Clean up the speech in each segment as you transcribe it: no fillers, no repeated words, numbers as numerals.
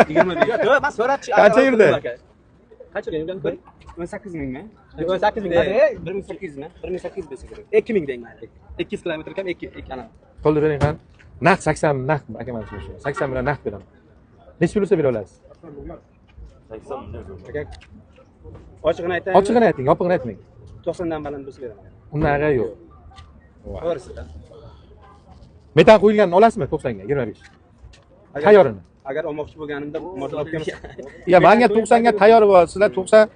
25. Yo'q, men so'rab Qancha yurdi? Qancha yurgan ko'ring? 18 mingmi? 18 ming. 1800 mi? 1800 bo'lsa kerak. 2000 deng mayli. 200 kilometr kam 2 2 ana. Qo'lda bering qani. Naqd 80 naqd aka mana shu. 80 bilan naqd beraman. Necha pul bo'lsa bera olasiz? Aka ochig'ini aytaymi? Ochig'ini ayting, yopig'ini aytmang. 90 dan baland bo'lsa beraman. Undan ag'a yo'q. To'g'risi. Metan qo'yilganini olasizmi 90 ga 25? Tayyorini. Agar olmoqchi bo'lganimda mashina olib kelmas. Ya menga 90 ga tayyor bor. Sizlar 90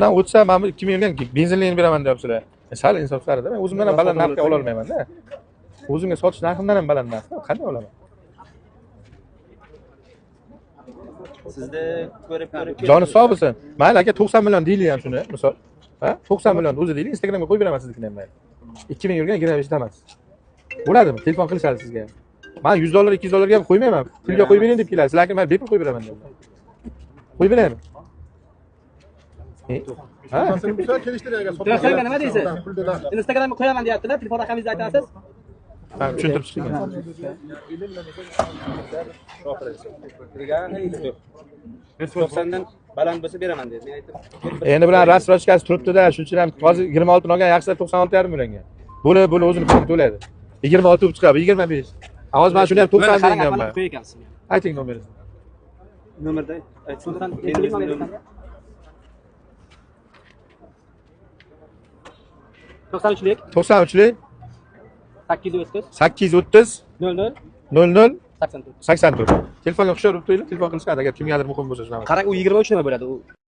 dan o'tsa men bu 2000 yurgan benzinligini beraman deyapsizlar. Sal insofsizlarda. Men o'zimdan ham baland narxga ola olmayman-da. O'zimga sotish narximdan ham baland narxda qanday olaman? Sizni ko'rib ko'rib Joni sog' bo'lsin. Mayli aka 90 million deylik ham shuni, misol. Ha? 90 million o'zi deylik, Instagramga qo'yib beraman siznikini ham mayli. 2000 yurgan 25 damas. Bo'ladimi? Telefon qilishadi sizga. Men $100 $200 ga ham qo'ymayman. Pulga qo'yib bering deb kelasiz, lekin men bepul qo'yib beraman deyapman. Qo'yib beraymi? Ha? Telefonga nima deysiz? Instagramga qo'yaman deyaptilar, telefon raqamingizni aytasiz. Ha, tushuntirib chiqing. 90 dan baland bo'lsa beraman dedi. Men aytdim. Endi bilan rasrochkasi turibdi-da, shuning uchun ham hozir 26 ni olgan yaxshilar 96,5 million. Bo'lib o'zini pulini to'laydi. 26 bo'lib chiqadi, 25. Hozir men shuni ham 90 deganman. Qo'y ekansiz. Ayting nomeringizni. Nomerda aytsin. To'qson uchlik, 93lik 830 830 00 00 84. 84. Telefonga hushyor bo'lib turinglar, telefon qilishadi agar kimgadir muhim bo'lsa shunaqa. Qarang, u 23 nima bo'ladi u?